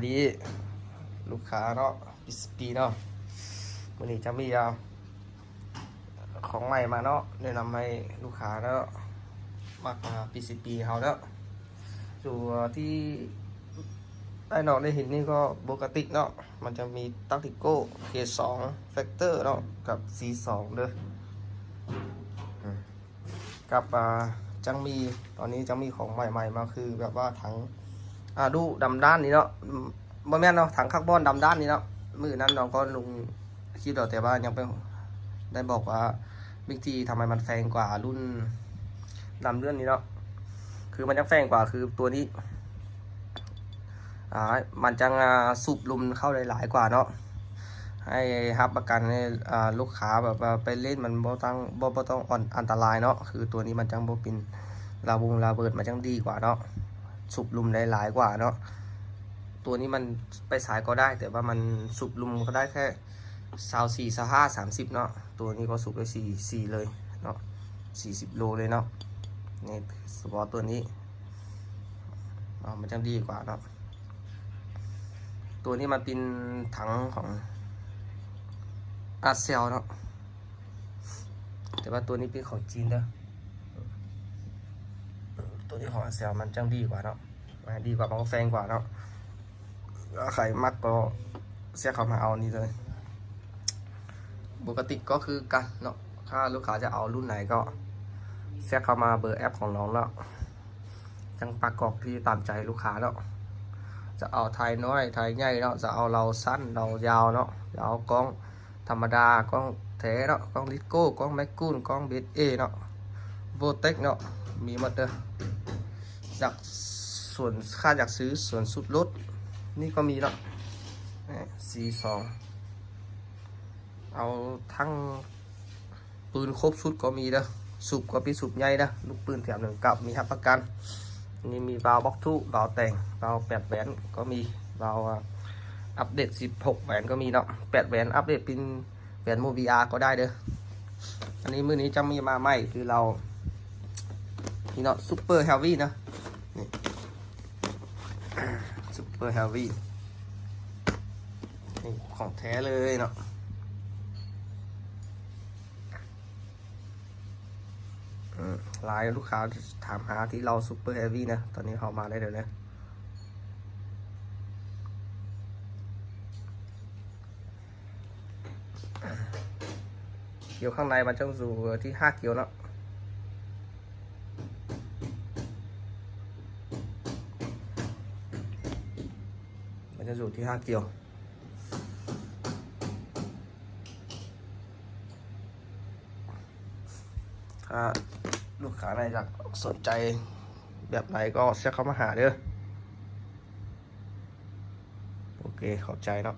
ດີລູກຄ້າເນາະ ພີຊີພີເນາະ ມື້ນີ້ຈະມີ ອາ ຂອງໃໝ່ມາເນາະ ແນະນຳໃຫ້ລູກຄ້າເນາະ ມັກ ອາ ພີຊີພີເຮົາເນາະ. ຕົວທີ່ໄດ້ເນາະ ໄດ້ເຫັນນີ້ກໍປົກກະຕິເນາະ ມັນຈະມີຕັກຕິໂກ້ ເຄສອງ ແຟັກເຕີເນາະ ກັບຊີສອງເດີ ອາ ກັບ ອາ ຈັ່ງມີ ຕອນນີ້ຈັ່ງມີຂອງໃໝ່ໆມາ ຄືແບບວ່າຖັງ ອາ ດູດຳດ້ານນີ້ເນາະ ອືມ ບໍ່ແມ່ນເນາະ ຖັງຄາບອນດຳດ້ານນີ້ເນາະ. ມື້ນັ້ນນ້ອງກໍລົງຄລິບແລ້ວ ແຕ່ວ່າຍັງໄປ ໄດ້ບອກວ່າວິທີທຳໄມມັນແພງກວ່າລຸ້ນດຳເລື່ອນນີ້ເນາະ ຄືມັນຍັງແພງກວ່າ ຄືຕົວນີ້ ອາ ມັນຈັ່ງ ອາ ສູບລົມເຂົ້າໄດ້ຫຼາຍກວ່າເນາະ ໃຫ້ຮັບປະກັນໃຫ້ ອາ ລູກຄ້າແບບວ່າໄປຫຼິ້ນມັນບໍ່ຕ້ອງ ບໍ່ ບໍ່ຕ້ອງອັນ ອັນຕະລາຍເນາະ ຄືຕົວນີ້ມັນຈັ່ງບໍ່ເປັນລະວົງລະເບີດ ມັນຈັ່ງດີກວ່າເນາະ ສູບລົມໄດ້ຫຼາຍກວ່າເນາະ. ຕົວນີ້ມັນໄປສາຍກໍໄດ້ ແຕ່ວ່າມັນສູບລົມກໍໄດ້ແຄ່ຊາວສີ່ ຊາວຫ້າ ສາມສິບເນາະ ຕົວນີ້ກໍສູບໄດ້ສີ່ ສີ່ເລີຍເນາະ ສີ່ສິບໂລເລີຍເນາະ. ນີ້ສະເພາະຕົວນີ້ເນາະ ມັນຈັ່ງດີກວ່າເນາະ. ຕົວນີ້ມັນເປັນຖັງຂອງອາເຊວເນາະ ແຕ່ວ່າຕົວນີ້ເປັນຂອງຈີນເດີ ຕົວນີ້ຂອງອາເຊວມັນຈັ່ງດີກວ່າເນາະ ດີກວ່າ ມັນກໍແພງກວ່າເນາະ. ໃຜມັກກໍແຊັດເຂົ້າມາເອົານີ້ເລີຍ ປົກກະຕິກໍຄືກັນເນາະ. ຖ້າລູກຄ້າຈະເອົາລຸ້ນໃດກໍແຊັດເຂົ້າມາເບີແອັບຂອງນ້ອງເນາະ ຈັ່ງປະກອບທີ່ຕາມໃຈລູກຄ້າເນາະ ຈະເອົາໄທນ້ອຍ ໄທໃຫຍ່ເນາະ ຈະເອົາເລົາສັ້ນ ເລົາຍາວເນາະ ຈະເອົາກ້ອງ ທຳມະດາ ກ້ອງແທ້ເນາະ ກ້ອງລິດໂກ້ ກ້ອງແມັກກຸນ ກ້ອງເບສເອເນາະ ໂວເຕັກເນາະ ມີໝົດເດີ. ຢາກສວນ ຖ້າຢາກຊື້ສວນສຸດລົດນີ້ກໍມີເນາະ ຊີສອງ ເອົາທັງປືນຄົບຊຸດກໍມີເດີ ສູບກໍມີສູບໃຫຍ່ເດີ ລູກປືນແຖມໜຶ່ງກັບ ມີຮັບປະກັນ. ນີ້ມີວາວບລັອກທູ ວາວແຕ່ງ ວາວແປດແຫວນກໍມີ ວາວ ອາ ອັບເດດສິບຫົກແຫວນກໍມີເນາະ ແປດແຫວນ ອັບເດດເປັນ ແຫວນໂມບີອາກໍໄດ້ເດີ. ອັນນີ້ມື້ນີ້ຈະມີມາໃໝ່ ຄືເລົານີ້ເນາະ ຊຸບເປີເຮຟວີເນາະ ນີ້ ຊຸບເປີເຮຟວີ ນີ້ຂອງແທ້ເລີຍເນາະ. ອືມ ຫຼາຍລູກຄ້າຖາມຫາທີ່ເລົາຊຸບເປີເຮຟວີເນາະ ຕອນນີ້ເຮົາມາໄດ້ແລ້ວເນາະ. ກຽວຂ້າງໃນມັນຈະຢູ່ທີ່ຫ້າກຽວເນາະ ມັນຈະຢູ່ທີ່ຫ້າກຽວ. ຖ້າລູກຄ້າໃດຢາກສົນໃຈແບບໃດກໍແຊັດເຂົ້າມາຫາເດີ. ໂອເຄ ຂອບໃຈເນາະ.